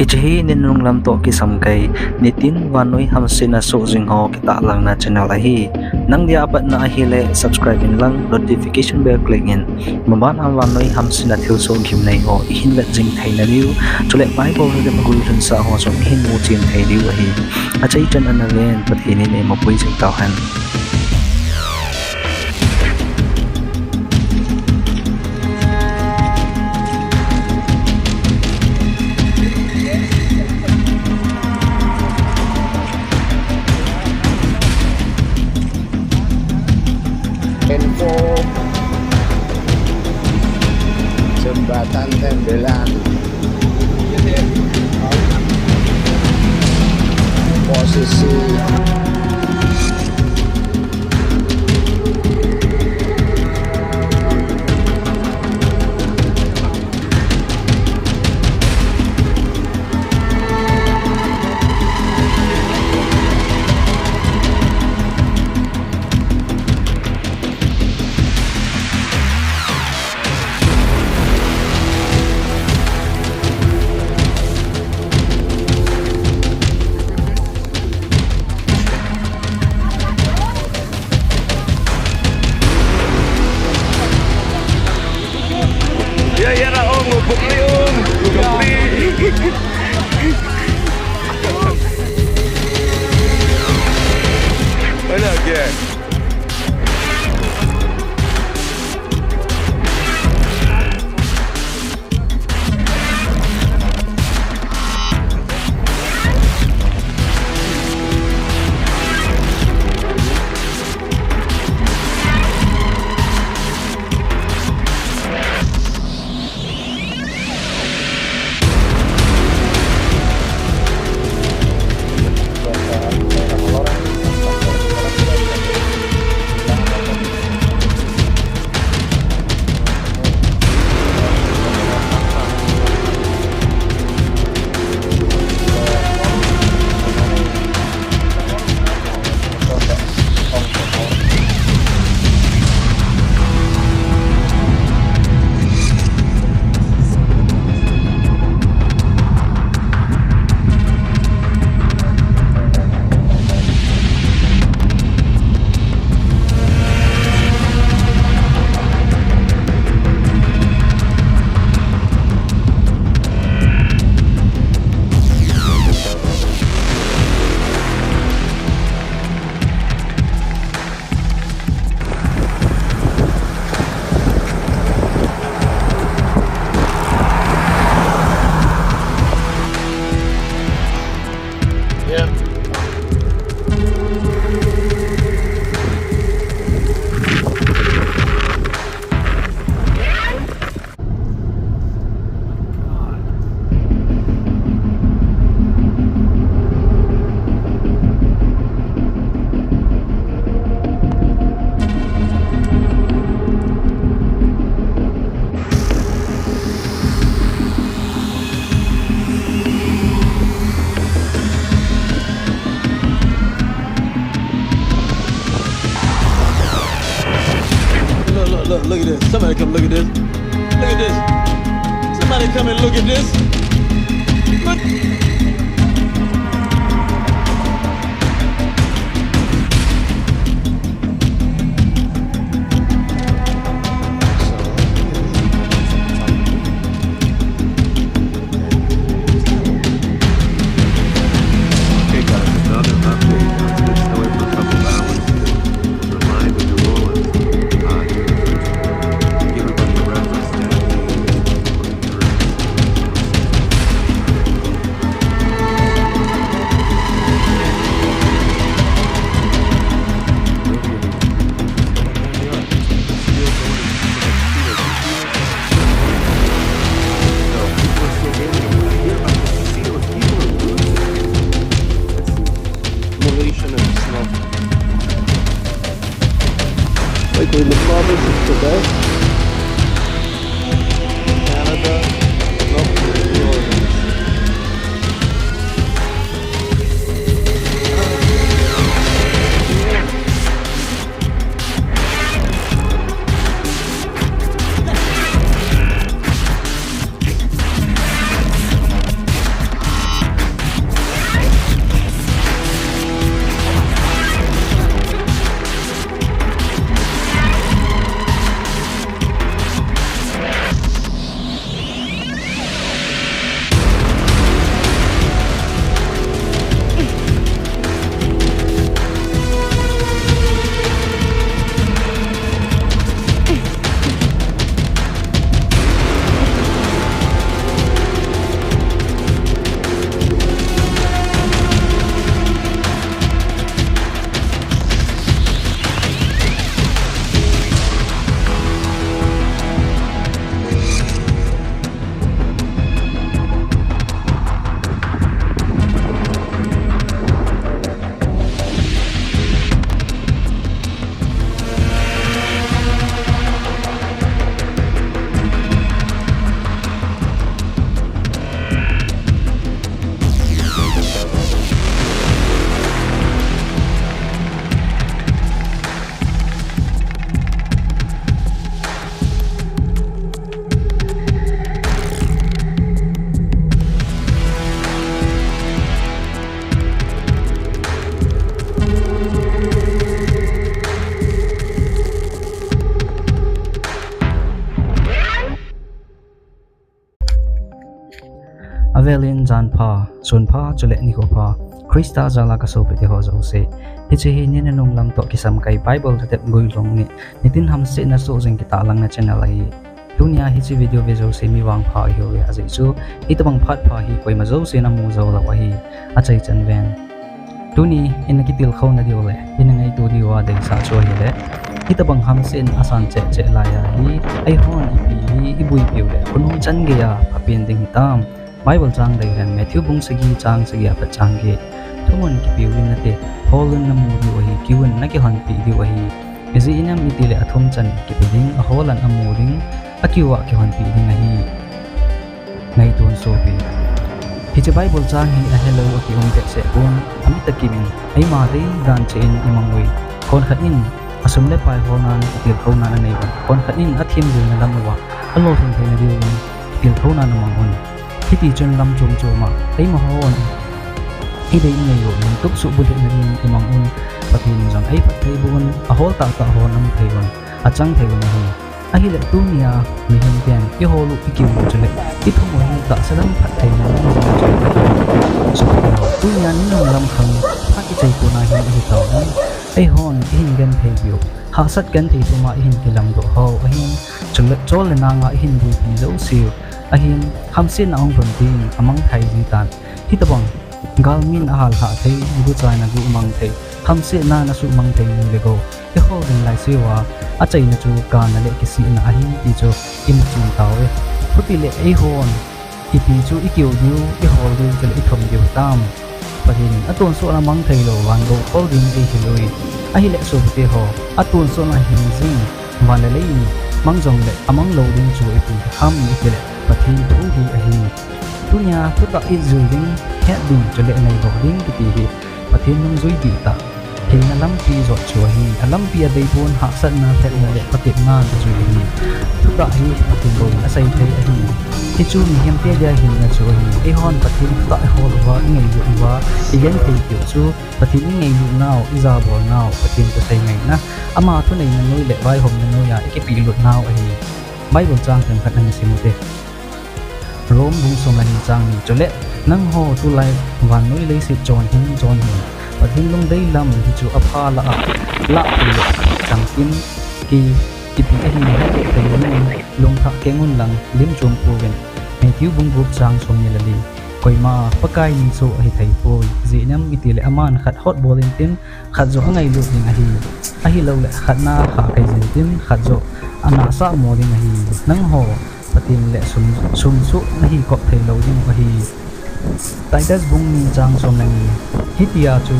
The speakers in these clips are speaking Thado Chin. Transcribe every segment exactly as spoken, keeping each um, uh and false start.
Chehi ninunung lam toh kisam kei, nitin vannoi hamsetna soh jing ho kitahlang na channel ahi. Nang dia apat na ahile subscribe in lang notification bell click in. Maban a vannoi hamsetna thilsoh gimnei ho ihin vet jing thei na diu. Chule Bible hi le magul lhunsa ho jong ihin mu chen thei diu ahi. Achai chan ana ven Pathen in eima pui jing tau hen. Info. Jembatan Tembelan. Posisi. Ya, ya, ra, ong, bukli, ong, bukli. Wala, ya. Look, look, look, look at this. Somebody come look at this. Look at this. Somebody come and look at this. Look. Hey guys, another update. It's been snowy for a couple of hours. Remind the New Orleans, uh, give everybody a reference that. Avelin jan pha, sun pha, chule nikho pha, Christa jal a ka sopite ho jouse. Hiche hi ni nanung lam toh kisam kai Bible thutep guilhung ni, nitin hamsetna sohjing kitahlangna channel ahi. Tunia hiche video ve jouse mi vangpha ihiuve, ajeh chu hitobang phat pha hi koima jousen amu jou lou ahi. Achaichan ven. Tuni ina kitilkhouna diu le ina ngaito diuva deisah chu ahile, hitobang hamsetna asan cheh cheh laiya hi, eihon ipi hi iboipiu le khonung chan geiya phapen ding hitam. Bible chang dei hen, Matthew bung sagi chang sagi apat chang get. Thumun kipeuvin nate, holun namu diu ahi, kiuvin nakihonpeh diu ahi. Ijeh inem itile athum chan kipe ding, aholan amu ding, akiuva kihonpeh ding ahi. Ngaito un sopi. Hiche Bible chang hi ahelou akium behseh pon, amit akimin, eima deidan cheh in imang uvin. Khonkhat in asum le pai holnan kitilkhounan anei uvin. Khonkhat in athem jilna lam uva alolhing theina diuvin kitilkhounan amang un. Hitichun lam chom choma eimahon idei ingailut un, tupsuh bulhitna dingin imang un. Pathen in jong eiphattheiboh un, ahol tahtah hon amu thei un, achang thei un ahi. Ahile tunia mihem ten ihol u, ikiu u chule ithum u hi tahsa lam phattheina lam jong chu ahi. Tunia ninung lam khang phat ichai kona hi ihi tauvin. Eihon ihin genthei diu, hahsat genthei puma ihin kilamdoh hou ahin, chule chol le nanga ihin boipi jouseu ahin, hamsetna ahung lhun ding amang thei jitan. Hitobang galmin ahalhah thei, guchaina guh mang thei, hamsetna nasuhmang thei nu le gou ihol ding laiseuva achaina chu kana le kisihna ahi ti chu imu chen tauve. Chutile eihon ipi chu ikiu diu, ihol diu chule ithum diu tam? Pathen in atonsotna mang theilou van gou khol ding eihil uvin. Ahile sopite ho, atonsotna hing jing van le lei in mang jongle amang lou ding chu ipi ham itile Pathen thu hi ahi. Tunia thutah ijui ding, het ding chule neidoh ding kiti hi Pathen nungjui dihtah hilna lampi jot chu ahi. Alampi adeipon, hahsatna, lhepna le patepna kijui ahi. Thutah hi Pathen bou in asei thei ahi. Hichu mihemte dia hilna chu ahi. Eihon Pathen thutah ihol uva, ingailut uva, igenthei diu chu Pathen ingailutnau, ijabolnau, Pathen thusei ngaina, ama thuneina noi le vaihomna noiya ikipehlut nau ahi. Bible chang themkhat ana sim ute. Rome bung som le ni chang ni. Chule nangho tulai vannoi leiset chonhing chonhing, Pathen lungdei lam hichu apha lah a, lah thei le changkim ki, kipi ahin hetdoh thei un, lungthah keng un lang lim chom pouvin. Matthew bung gup chang somni le li. Koima Pakai min soh ahi thei poi. Ijeh inem itile aman khat hotbol intin, khat joh angailut ding ahi. Ahiloule khatna khah kai jin tin, khat joh anahsah mo ding ahi. Nangho Pathen le sum, sum soh nahi kop theilou ding u ahi. Titus bung ni chang som le ni. Hitia chu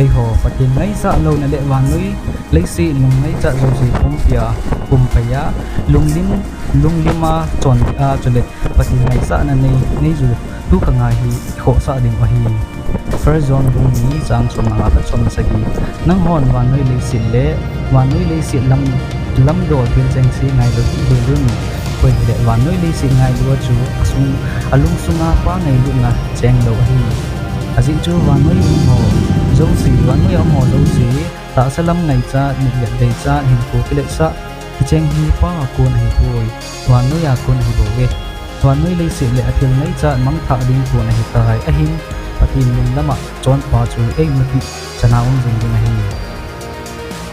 eiho Pathen ngaisah louna le vannoi leiset lung ngaichat jouse pumpia, pumpaiya, lunglim, lunglima chonpia chule Pathen ngaisahna nei, neiju tu khanga hi ikhohsah ding u ahi. First John bung ni chang som le nga apat som le sagi. Nanghon vannoi leiset le vannoi leiset lam, lamdol thil chengse ngailu hih hel un. Koi hile vannoi leiset ngailu a chu asung, alung sunga Pa ngailutna chenglou ahi. Ajeh chu vannoi umho jouse, vannoi a umho jouse, tahsa lam ngaichat, mitvet deichat, hinkho kiletsah, kicheng hi Pa a kon ahipoi, vannoiya kon ahibouve. Vannoi leiset le athil ngaichat mangthah ding kon ahitai, ahin Pathen lunglam a chonpa chu eima tijat a um jing ding ahi.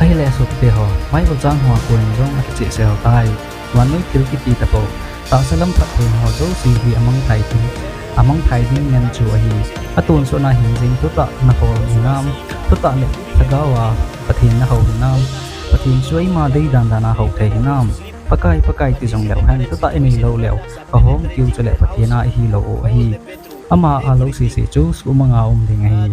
Ahile sopite ho, Bible chang hoa kon in jong akichehsel tai. Vannoi thil kiti tapou, tahsa lam phatthei ho jouse hi amangthah ding, amangthah ding ngen chu ahi. Atonsotna hing jing thutah nahol hinam, thutah le lhagao a Pathen nahou hinam, Pathen chu eima deidan dan a hou thei hinam, Pakai, Pakai ti jongleu hen, thutah inei lou leu, kahom kiu chule Pathen a ihilou u ahi. Ama a lou sese chu suhmanga um ding ahi.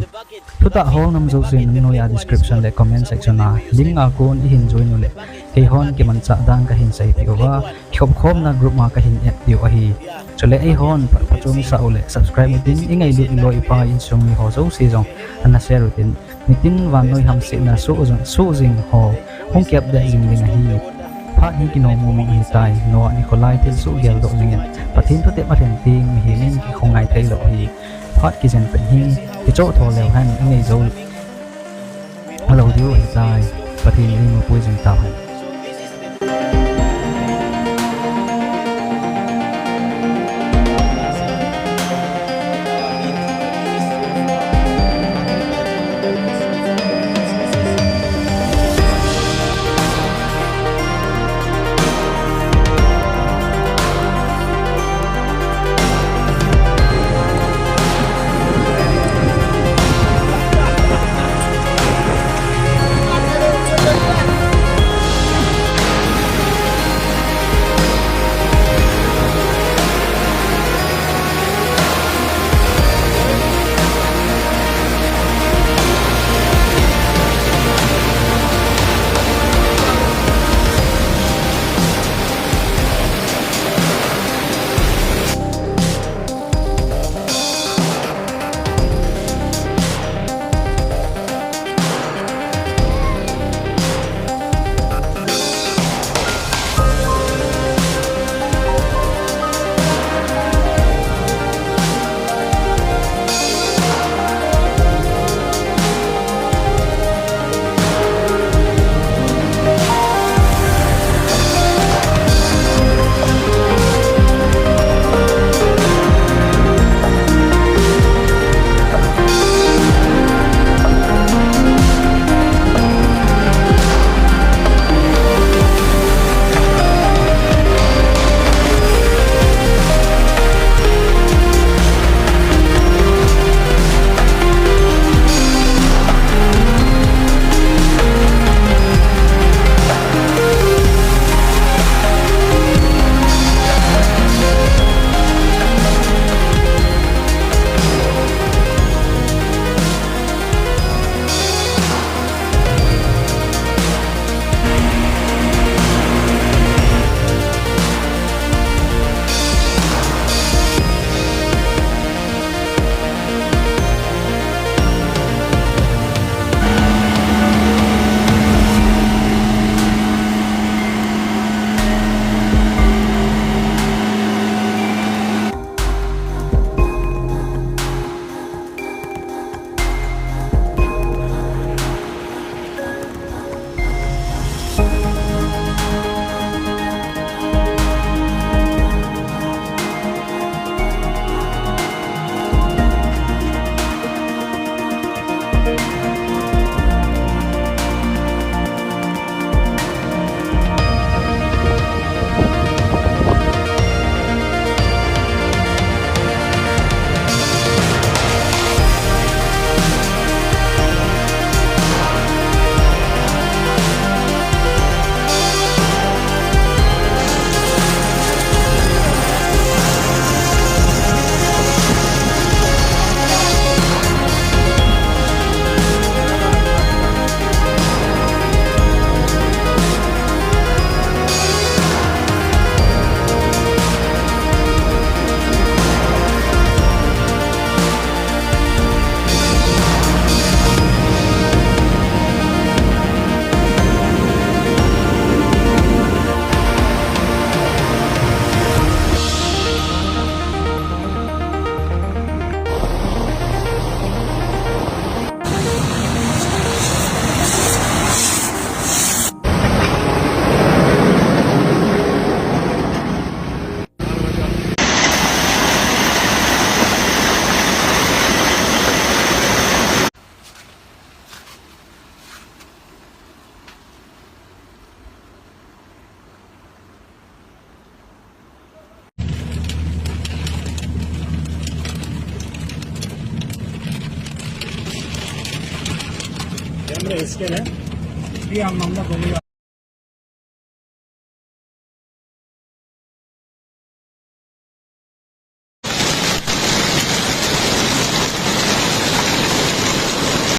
Thutah hol nam jouse nungnoi a description le comment section a link a kon ihin join u le, keihon kimanchah dan kahin seipeh uva, kikhopkhomna group a kahin add diu ahi. Chule eihon pha, phachomsah u le subscribe utin, ingailut iloi ipai insung miho jouse jong ana share utin, nitin vannoi hamsetna soh jing, soh jing ho hung kiapdet jing ding ahi. Phat hi kinom mong mong ahitai, Noah nikho lai thilsoh geldoh jengin Pathen thutep alhen teng mihem in kikhongai theilou ahi. Phat kijen pet hi kichoh tho leu hen, inei jou lou diu ahitai. Pathen in eimapui jing tauhen. Kele, pi ang nam la ko ya.